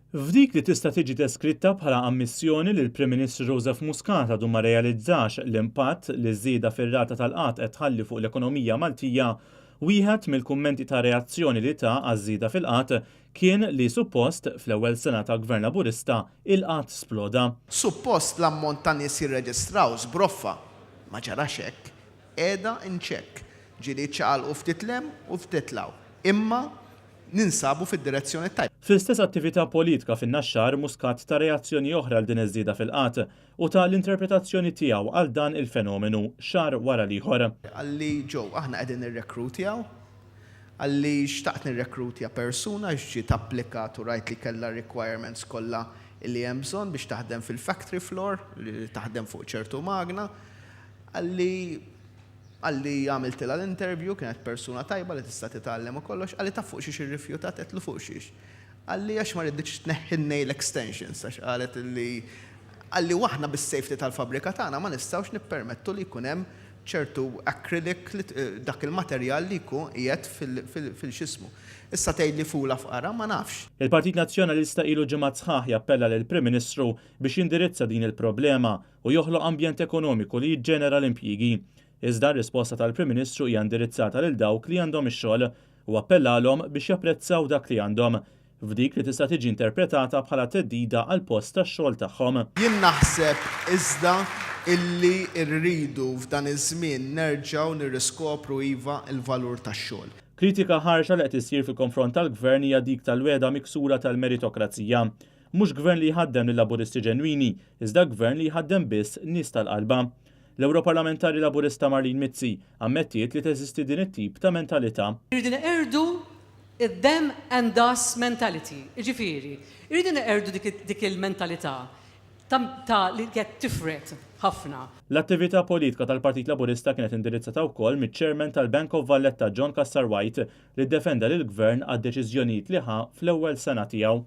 F'dik li tista' tiġi deskritta bħala ammissjoni li l-Prim Ministru Joseph Muscat għadu ma rrealizzax l-impatt li ż-żieda fir-rata tal-qgħad qed tħalli fuq l-ekonomija Maltija, wieħed mill-kummenti ta' reazzjoni li ta għaż-żieda fil-qgħad kien li suppost fl-ewwel sena ta' Gvern Laburista il-qgħad sploda. Suppost l-ammont ta' nies jirreġistraw żbroffa. Ma ġarax hekk. Qiegħda in check. Ġieli jiċċaqalqu ftit 'l hemm u ftit 'l hawn. Imma ninsabu fid-direzzjoni t-tajba. Fl-istess attività politika fin-Naxxar, Muscat ta reazzjoni oħra għal din iż-żieda fil-qgħad u ta l-interpretazzjoni tiegħu għal dan il-fenomenu xahar wara l-ieħor. Qalli, Joe, aħna qegħdin nirrekrutjaw. Qalli, xtaqt nirrekrutja persuna għax ġiet applikat u rajt li kellha r-requirements kollha li hemm bżonn biex taħdem fil-factory floor, li taħdem fuq ċertu magna. Qalli, Qalli għamiltilha l-interview, kienet persuna tajba li tista' titgħallem u kollox, qalli taf fuq xiex irrifjutat? Għedtlu fuq xiex. Qalli għax ma riditx tneħħi n-nail extensions għax qalet li qalli u aħna bis-safety tal-fabbrika tagħna ma nistgħux nippermettu li jkun hemm ċertu acrylic li dak il-materjal li jkun qiegħed fil-x'ismu. Issa tgħidli fula fqara ma nafx. Il-Partit Nazzjonalista ilu ġimgħat sħaħ jappella lill-Prim Ministru biex jindirizza din il-problema u joħloq ambjent ekonomiku li jiġġenera l-impjiegi. Iżda r-risposta tal-Prim Ministru hija indirizzata lil dawk li għandhom ix-xogħol u appellalhom biex japprezzaw dak li għandhom, f'dik li tista' tiġi interpretata bħala theddida għall-post tax-xogħol tagħhom. Jien naħseb iżda illi rridu f'dan iż-żmien nerġgħu nirriskopru iva l-valur tax-xogħol. Kritika ħarxa li qed issir fil-konfront tal-Gvern hija dik tal-wegħda miksura tal-meritokrazija. Mhux Gvern li jħaddem lil Laburisti ġenwini, iżda Gvern li jħaddem biss nies tal-qalba. L-Ewroparlamentari Laburista Marlene Mizzi ammettiet li teżisti din it-tip ta' mentalità. Irridu neqirdu d-them and us mentality, jiġifieri, irridu neqirdu dik il-mentalità ta' li qed tifred ħafna. L-attività politika tal-Partit Laburista kienet indirizzata wkoll miċ-Chairman tal-Bank of Valletta John Cassar White li ddefenda lill-Gvern għad-deċiżjonijiet li ħa fl-ewwel sena tiegħu.